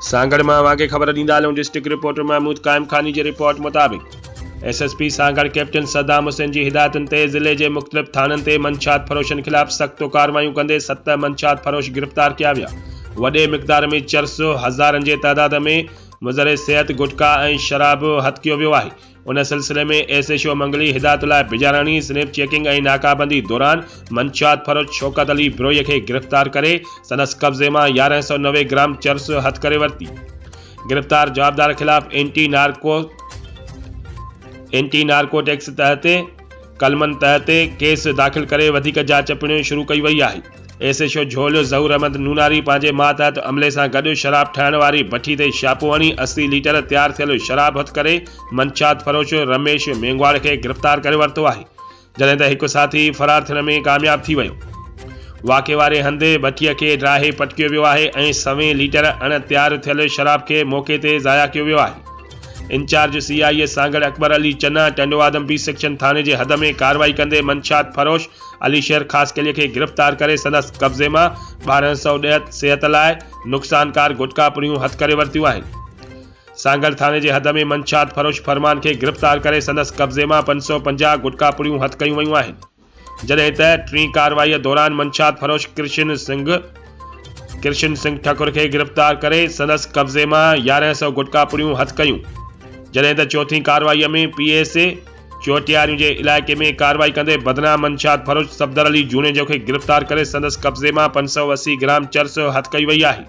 سانگهڙ مان اوهان کي خبر ڏيندا هلون ڊسٽرڪٽ رپورٽر محمود قائم خاني جي رپورٽ مطابق S S P Sanghar captain Saddam Hussain جي هدايتن تي ضلعي جي مختلف ٿاڻن تي منشيات فروشن خلاف سخت ڪارروايون ڪندي ست منشيات فروش گرفتار ڪيا ويا وڏي مقدار ۾ چرس هزارن جي تعداد ۾ مضر صحت گٽڪا ۽ شراب هٿ ڪيو ويو آهي ان سلسلي ۾ S H O Mangli Hidayatullah Bijarani snap checking ۽ ناڪابندي دوران منشيات فروش شوڪت علي بروهي کي گرفتار ڪري سندس قبضي مان 1190 گرام چرس هٿ ڪري ورتي. گرفتار جوابدار خلاف اينٽي نارڪو اينٽي نارڪوٽڪس تحت قلمن تحت ڪيس داخل ڪري وڌيڪ جاچ پڻ شروع ڪئي وئي آهي. S H O Jhol Zahoor Ahmed Nonari پنهنجي ماتحت عملي سان گڏ شراب ٺاهڻ واري بٺي تي ڇاپو هڻي 80 ليٽر تيار ٿيل شراب هٿ ڪري منشيات فروش رميش مينگهواڙ کي گرفتار ڪري ورتو آهي جڏهن ته هڪ ساٿي فرار ٿيڻ ۾ ڪامياب ٿي ويو. واقعي واري هنڌ بٺي کي ڊاهي پٽڪيو ويو آهي ۽ سوين ليٽر اڻ تيار ٿيل شراب کي موقعي تي ضايع ڪيو ويو آهي. Incharge C I A Sanghar Akbar Ali Channa Tando Adam B section ٿاڻي جي حد ۾ ڪارروائي ڪندي منشيات فروش علي شير خاصخيلي کي گرفتار ڪري سندس قبضي مان 1210 صحت لاء نقصانڪار گٽڪا پڙيون هٿ ڪري ورتيون آهن. سانگهڙ ٿاڻي جي حد ۾ منشيات فروش فرمان کي گرفتار ڪري سندس قبضي مان 550 گٽڪا پڙيون هٿ ڪيون ويون آهن. جڏهن ته ٽين ڪارروائيء دوران منشيات فروش ڪرشن سنگهه ڪرشن سنگهه ٺڪر کي گرفتار ڪري سندس قبضي مان 1100 گٽڪا پڙيون هٿ ڪيون جڏهن ته چوٿين ڪارروائيء ۾ پي ايس اي چوٽياريون جي علائقي ۾ ڪارروائي ڪندي بدنام منشيات فروش صفدر علي جوڻيجو کي گرفتار ڪري سندس قبضي مان 580 گرام چرس هٿ ڪئي وئي آهي.